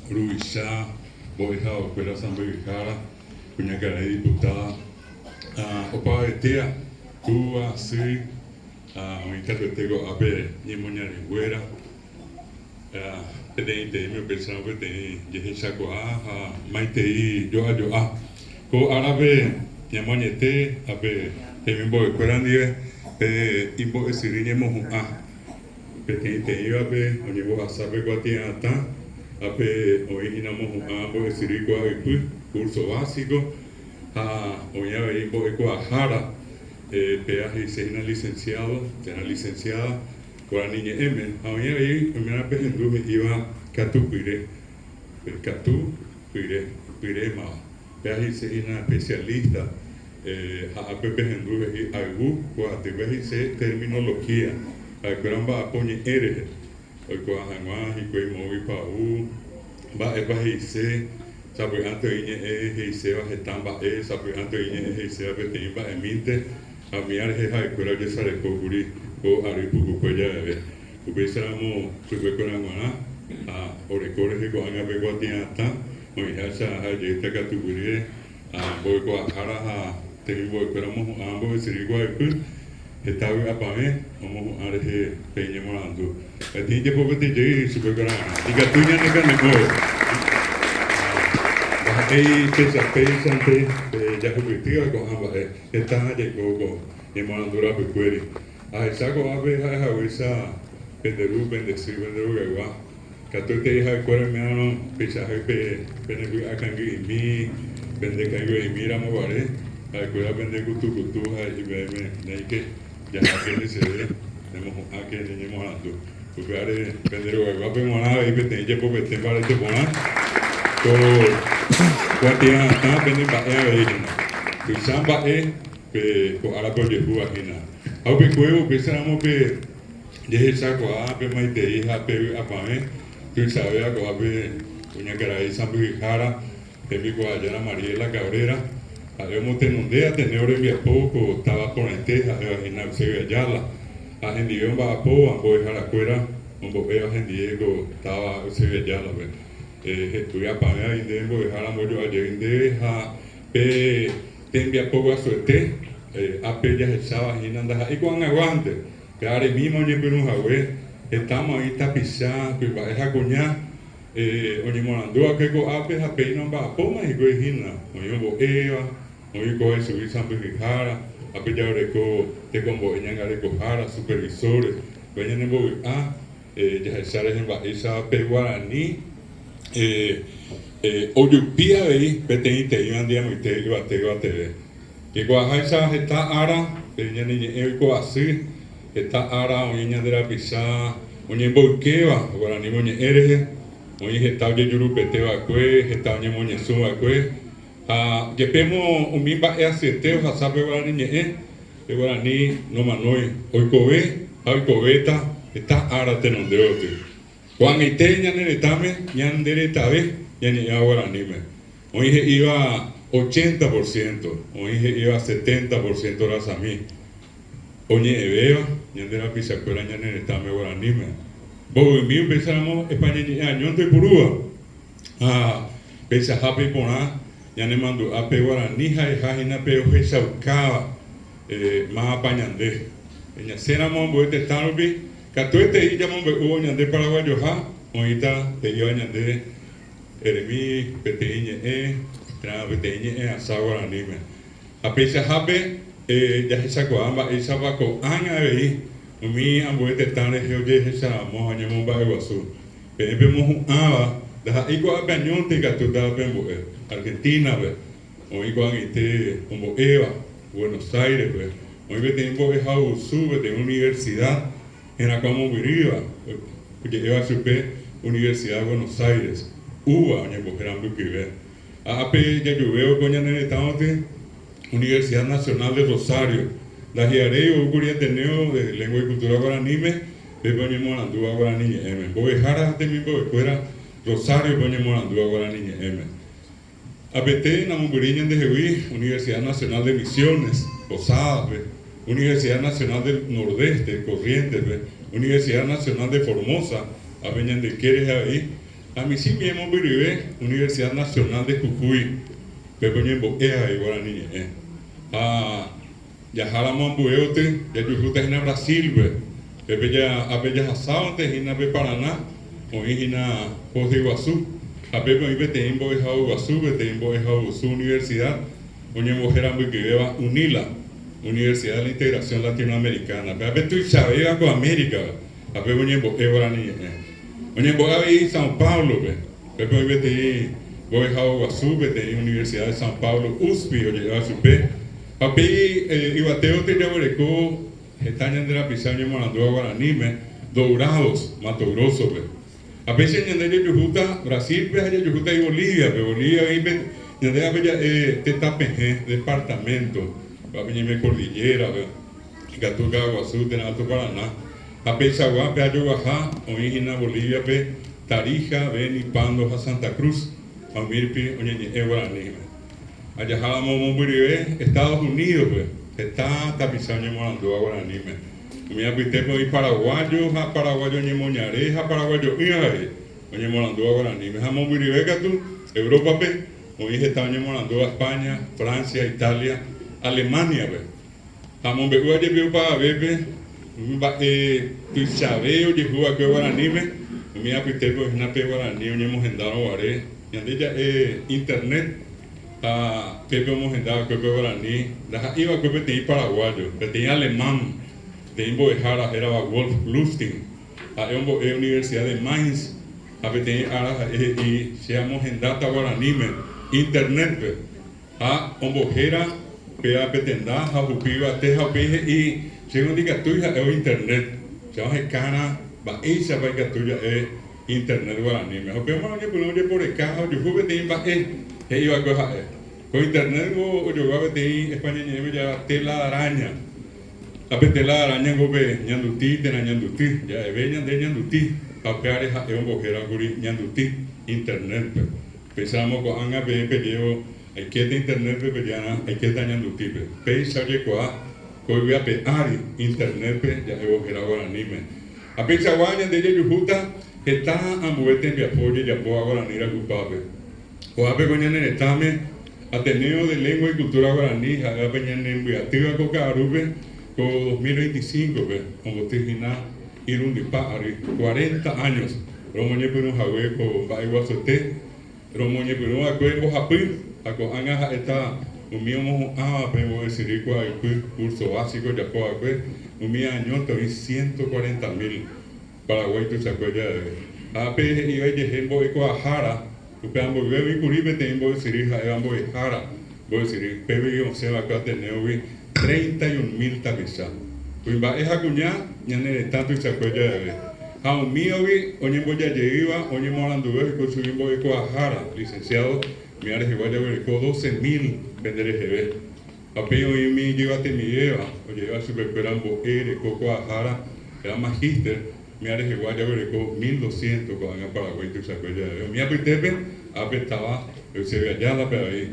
Ruvicha, mbo'ehaokuéra sãmbyhyhára, kuñakarai diputada, ha opavavetéa, túva, sy, ha oĩ katuete ko'ápe ñemoñarenguéra, Peteĩteĩme upéicharõ peteĩ jehechakuaa ha maitei jo'ajo'a. Ko árape ñamoañete ha pe temimbo'ekuéra ndive pe imbo'esyry ñemohu'ã. Peteĩteĩvape oñembohasa pe kuatia'atã ha pe oĩ hína omohu'ã mbo'esyry kuaa'ypy, curso básico, ha oĩ avei mbo'ekuaahára, péva he'ise hína licenciado térã licenciada. Guarani ñe'ẽme, ha oĩ avei oimérã pehendu he'íva katu pyre, pe katu pyre, pyrémava. Péva he'ise hína especialista, ha ápe pehendu he'i ayvu, ko atýpe he'ise terminología, ha'ekuéra omba'apo ñe'ẽ rehe, oikuaa hag̃ua hikuái moõguipa ou, mba'épa he'ise, sapy'ánte oĩ ñe'ẽ he'iséva heta mba'e, sapy'ánte oĩ ñe'ẽ he'iséva peteĩ mba'emínte. Ha umíva rehe ha'ekuéra ojesareko kuri ko ary pukukue javeve. Upéicharamo chupekuéra g̃uarã ha oreko rehe ko'ág̃a pe kuatia'atã oĩháicha ha jeýta katupyry ha mbo'ekuaahára ha temimbo'ekuéra omohu'ã mbo'esyry kuaa'ypy, heta vy'apavẽ omohu'ã rehe pe iñemoarandu. Peteĩ jepopete jey chupekuéra g̃uarã. Ikatu ñanekane'õve. Ha ndaha'éi péicha péichante pe jahupytýva ko'ã mba'e. Heta jaiko ko ñemoarandu rapykuéri. Ahecha ko'ápe ha'e haguéicha pende ru, pende sy, pende rogaygua. Katuetei ha'ekuéra oimérarõ peichahágui pe pene py'a kangy'imi, pende kaigue'imi ramo guare, ha'ekuéra pende kutu kutu ha he'i peẽme, Néike, jaháke heseve, nemohu'ãke ne ñemoarandu. Upévare pende rogayguápe g̃uarã avei peteĩ jepopete mbarete porã, ko kuatia hatã pene mba'e avei hína. Tuicha mba'e pe ko árape ojehúva hína. Ha upekuévo upéicharamo pe jehechakuaa, pe maitei ha pe vy'apavẽ tuichavéva ko'ápe kuñakarai sãmbyhyhára Tembikuaajára Mariela Cabrera, ha'e omotenonde Ateneo rembiapo ko táva porãite ha'éva hína Eusebio Ayala, ha hendive omba'apóva mbo'eharakuéra ombo'éva hendie ko táva Eusebio Ayala-pe. Hepy apavẽ avei ndéve mbo'ehára mbojo'ajey ndéve ha pe tembiapo guasuete ápe jahecháva hína ndaha'éi ko'ag̃aguánte, pe aremíma oñepyrũ hague hetáma oĩ tapicha kuimba'e ha kuña Oñemoarandu va'ekue ko'ápe ha péina omba'apóma hikuái hína, oĩ ombo'éva, oĩ oikóva ichugui sãmbyhyhára, ápe jaguereko tekombo'e ñangarekohára, supervisores, upéva ñanembovy'a jahecha rehe mba'éicha pe guarani ojupi avei peteĩteĩvandi amoite yvate yvateve. Jaikuaaháicha heta ára pe ñane ñe'ẽ oiko asy, heta ára oĩ ñande rapicha oñemboykéva guarani moñe'ẽ rehe, oĩ heta ojejurupete va'ekue, heta oñemoñesũ va'ekue, ha jepémo umi mba'e asyete ohasa pe guarani ñe'ẽ, pe guarani nomanói, oikove ha oikovéta heta ára tenonde gotyo. Ko'ag̃aite ñane retãme ñande retave ñañe'ẽva guaraníme. Oĩ he'íva ochenta por ciento, oĩ he'íva setenta por ciento rasami oñe'ẽvéva ñande rapichakuéra ñane retãme guaraníme. Mbovymi upéicharamo España ñe'ẽ añónte oipurúva. Ha peichahápe iporã ñanemandu'a pe guarani ha'eha hína pe ohechaukáva mávapa ñande. Ñasẽramo ambue tetã rupi Katuetei jamombe'úvo ñande paraguayoha oĩta he'íva ñande eremi peteĩ ñe'ẽ térã peteĩ ñe'ẽasa guaraníme. Ha peichahápe jahechakuaa mba'éichapa ko'ág̃a avei umi ambue tetã rehe ojehecharamo ha oñemomba'eguasu. Peẽ pemohu'ãva ndaha'éi ko'ápe añónte ikatútava pembo'e. Argentina-pe oĩ ko'ag̃aite ombo'éva. Buenos Aires-pe, oĩ peteĩ mbo'ehaovusu, peteĩ universidad herakuã mombyrýva, oje'éva chupe Universidad de Buenos Aires, UBA oñembohéra mbykyve. Ha ápe jajuvévo ko ñane retã gotyo, Universidad Nacional de Rosario, ndahi'aréi oúkuri Ateneo de Lengua y Cultura Guaraníme, pépe oñemoarandúva guarani ñe'ẽme. Mbo'ehára ha temimbo'ekuéra Rosario-pe oñemoarandúva guarani ñe'ẽme. Apete namombyry ñandehegui Universidad Nacional de Misiones, Posadas-pe, Universidad Nacional del Nordeste, Corrientes-pe, Universidad Nacional de Formosa, ápe ñande yke rehe avei. Ha michĩmi mombyryve Universidad Nacional de Jujuy, pépe oñembo'e avei guarani ñe'ẽ. Ha jaháramo ambue oty, jajuhúta hína Brasil-pe, pépe ápe jahasávante hína pe Paraná, oĩ hína Foz de Iguazú, ha pépe oĩ peteĩ mbo'ehao guasu, peteĩ mbo'ehaovusu universidad oñembohéra mbykyvéva UNILA, Universidad de la Integración Latinoamericana, péva pe tuichavéva ko América-pe, ha pépe oñembo'e guarani ñe'ẽ. Oñembo'e avei São Paulo-pe, pépe oĩ peteĩ mbo'ehao guasu, peteĩ Universidad de São Paulo, USP oje'éva chupe, ha upéi yvatévote jaguereko heta ñande rapicha oñemoarandúva guaraníme, Dourados, Mato Grosso-pe. Ha péicha ñande jajuhúta Brasil-pe ha jajuhúta avei Bolivia-pe. Bolivia avei pe ñande ápe ja'e tetã pehẽ, departamento, ko'ápe ñaime Cordillera-pe, ikatu Caaguazú térã Alto Paraná. Ha peichagua pe ajoguaha oĩ hína Bolivia-pe Tarija, Beni, Pando ha Santa Cruz, ha umi rupi oñeñe'ẽ guaraníme. Ha jaháramo mombyryve Estados Unidos-pe, heta tapicha oñemoarandúva guaraníme. Umi apytépe oĩ paraguayo ha paraguayo ñemoñare ha paraguayo'ỹ avei oñemoarandúva guaraníme. Ha mombyryve katu, Európape, oĩ heta oñemoarandúva España, Francia, Italia, Alemania-pe. Ha amombe'úva jepi opavavépe umi mba'e tuichave ojehu va'ekue guaraníme, umi apytépe oĩhína pe guarani oñemohendárõ guare, ñande ja'e internet ha pépe omohenda va'ekue pe guarani ndaha'éi va'ekue peteĩ paraguayo, peteĩ alemán, peteĩ mbo'ehára hérava Wolf Lustig, ha'e ombo'e Universidad de Mainz ha peteĩ ára ha'e he'i che amohendáta guaraníme internet-pe. Ha ombohéra péva pe tenda ha ohupi yvate ha upéi he'i, Chéngo ndikatúi ha'évo internet, che ahekárã mba'éichapa ikatu ja'e internet guaraníme. Ha upéma oñepyrũ ojeporeka ha ojuhu peteĩ mba'e he'i va'ekue ha'e. Ko internet ngo ojogua peteĩ España ñe'ẽme ja'éva tela de araña. Ha pe tela de araña ngo pe ñanduti térã ñanduty, ja'eve ñande ñanduti, ha upévare ha'e ombohéra kuri ñanduti internet-pe. Péicharamo ko'ág̃a peẽ pejévo, Aikéta Internet-pe peje'arã, aikéta ñandutípe. Péicha ojekuaa ko yvy ape ári Internet-pe ja'évo héra guaraníme. Ha peichagua ñande jajuhúta heta ambue tembiapo ojejapóva guarani rayhupápe. Ko'ápe ko ñane retãme, Ateneo de Lengua y Cultura Guaraní ha'éva pe ñanembyatýva ko ka'arúpe ko 2025-pe omboty hína irundypa ary, cuarenta años, romoñepyrũ hague ko mba'eguasuete, romoñepyrũ va'ekue mbohapy ha ko'ág̃a ha'éta umi omohu'ãva pe mbo'esyry kuaaypy, curso básico ojapo va'ekue, umi añónte oĩ ciento cuarenta mil Paraguái tuichakue javeve. Ha pe he'íva ijehe mbo'ekuaahára, Upéva mboyve oĩ kuri peteĩ mbo'esyry ha'éva mbo'ehára mbo'esyry, upégui osẽ va'ekue Atenéogui treinta y un mil tapicha, kuimba'e ha kuña ñane retã tuichakue javeve. Ha umívagui oñembojajeýva oñemoaranduve oiko chugui mbo'ekuaahára, licenciado, umíva rehegua jaguereko doce mil pende reheve. Ha upéi oĩ umi ijyvatemivéva, oje'éva chupekuéra mbo'e reko kuaahára, héra magíster, Umíva rehegua jaguereko mil doscientos ko'ág̃a Paraguái tuichakue javeve. Umi apytépe, ápe táva Eusebio Ayala-pe avei.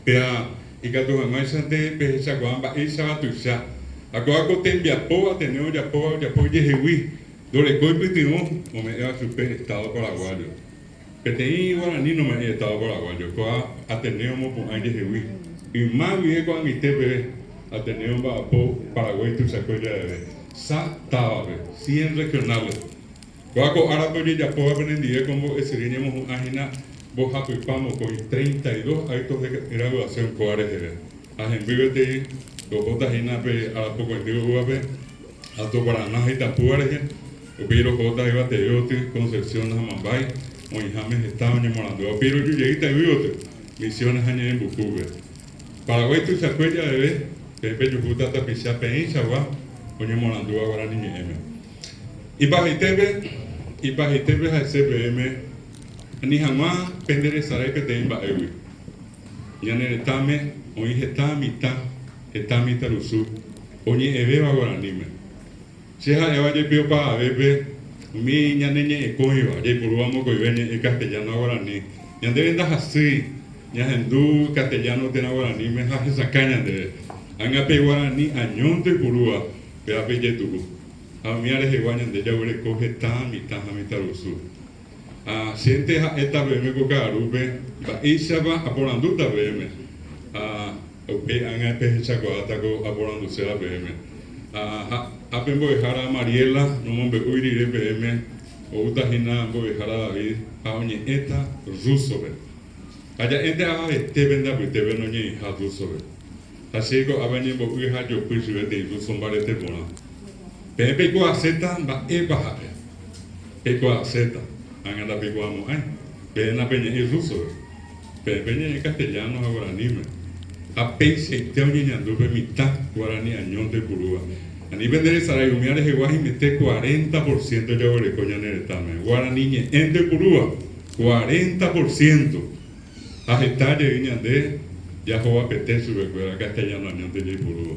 Péa ikatu hag̃uáichante pehechakuaa mba'éichava tuicha. Ha kóva ko tembiapo Ateneo ojapóva ojapo ijehegui, ndorekói pytyvõ ome'ẽva chupe Estado paraguayo. Peteĩ guarani nome'ẽi Estado paraguayo, kóva Ateneo omopu'ã ijehegui. Yma guive ko'ag̃aite peve, Ateneo omba'apo Paraguái tuichakue javeve. Sa távape, cien regionales. Kóva ko árape ojejapóva penendive ko mbo'esyry ñemohu'ã hína mbohapypa mokõi, 32 actos de graduación kóva reheve. Ha hemby peteĩ rohóta hína pe arapokõindy oúvape Alto Paraná ha Itapúa rehe, upéi rohóta Yvatevéoty, Concepción ha Mambái, oĩháme heta oñemoarandúva. Upéi roju jeýta Yvýoty, Misiones ha Ñe'ẽmbukúpe. Paraguái tuichakue javeve, peẽ pejuhúta tapicha peẽichagua oñemoarandúva guarani ñe'ẽme. Ipahaitépe, ipahaitépe ha'ese peẽme ani hag̃ua penderesarái peteĩ mba'égui. Ñane retãme oĩ heta mitã, heta mitãrusu oñe'ẽvéva guaraníme. Che ha'éva jepi opavavépe umi ñane ñe'ẽkõiva, jaipurúva mokõive ñe'ẽ castellano ha guarani, ñandéve ndahasýi ñahendu castellano térã guaraníme ha hesakã ñandéve. Ág̃a pe guarani añónte oipurúva, péva pe ijetu'u. Ha umíva rehegua ñande jaguereko heta mitã ha mitãrusu. Ha chénte ha'éta peẽme ko ka'arúpe mba'éichapa aporandúta peẽme. Ha upéi ág̃a pehechakuaáta ko aporanduséva peẽme. Ha ápe mbo'ehára Mariela nomombe'úi rire peẽme oúta hína mbo'ehára David ha oñe'ẽta rúsope. Ha ja'énte avavete pende apytépe noñe'ẽiha rúsope. Ha che ko'ápe añembo'y ha ajopy chupe peteĩ rúso mbarete porã. Peẽ peikuaaséta mba'épa ha'e. Peikuaaséta, ág̃a ndapeikuaamo'ãi. Peẽ napeñe'ẽi rúsope. Peẽ peñe'ẽ castellano ha guaraníme. Ha peichaite oñeñandu pe mitã guarani añónte oipurúva. Ani penderesarái umíva rehegua haimete cuarenta por ciento jaguereko ñane retãme. Guarani ñe'ẽnte oipurúva, cuarenta por ciento. Ha heta jey ñande jahovapete chupekuéra castellano añónte jaipurúva.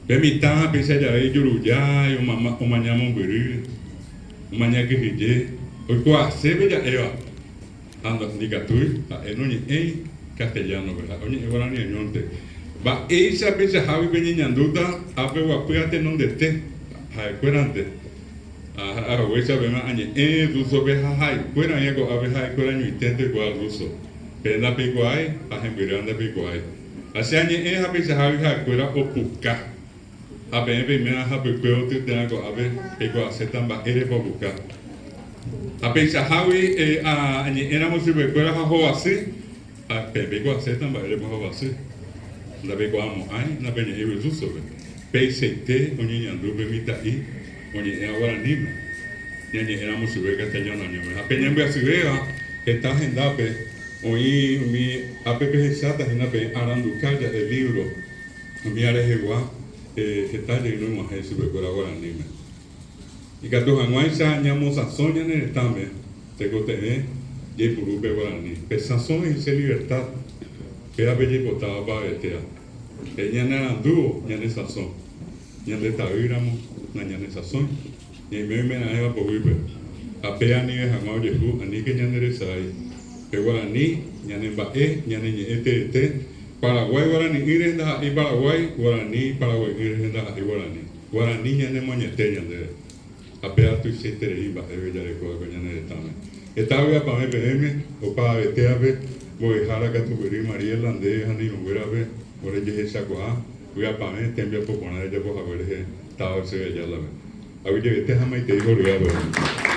Pe mitã péicha jave ijurujái, omaña mombyry, omaña kyhyje, oikuaase pe ja'éva. Ha ndikatúi, ha'e noñe'ẽi castellano-pe, ha'e oñe'ẽ guarani añónte. Mba'éicha peichahágui peñeñandúta ápe guapýva tenondete, ha'ekuérante. Ha haguéicha peẽme añe'ẽ ruso-pe ha ha'ekuéra oĩva ko'ápe ha'ekuéra añoiténte oikuaa ruso. Peẽ ndapeikuaái ha hembyréva ndapeikuaái. Ha che añe'ẽ ha peichahágui ha'ekuéra opuka. Ha peẽ peiméva hapykue oty térã ko'ápe peikuaaséta mba'érepa opuka. Ha peichahágui añe'ẽramo chupekuéra ha hovasy, ha peẽ peikuaaséta mba'érepa hovasy. Ndapeikuaamo'ãi napeñe'ẽigui rúsope. Peichaite oñeñandu pe mitã'i oñe'ẽva guaraníme, ñañe'ẽramo chupe castellano añóme. Ha pe ñambyasyvéva heta hendápe oĩ umi ápe pehecháta hína peẽ aranduka ja'e lívro. Umíva rehegua heta jey nog̃uahẽ chupekuéra guaraníme. Ikatu hag̃uáicha ñamosãso ñane retãme tekotevẽ jaipuru pe guarani. Pe sãso he'ise libertad, péva pe jaipotáva opavetéva. Pe ñanearandúvo ñane sãso, ñande tavýramo nañanesãsói, ñaime oimeraẽva poguýpe. Ha péva anive hag̃ua ojehu aníke ñanderesarái. Pe guarani ñane mba'e, ñane ñe'ẽ teete, Paraguái guarani'ỹ rehe ndaha'éi Paraguái, guarani Paraguai'ỹ rehe ndaha'éi guarani. Guarani ñanemoañete ñandéve. Ha péva tuichaiterei mba'éve jarekóva ko ñane retãme. Heta vy'apavẽ peẽme, opavavetévape, mbo'ehára katupyry Mariela, nde ha ne irũnguérape ore jehechakuaa, vy'apavẽ tembiapo porã rejapo hague rehe táva Ysyry Ayala-pe. Aguyjevete ha maitei horyva peẽme.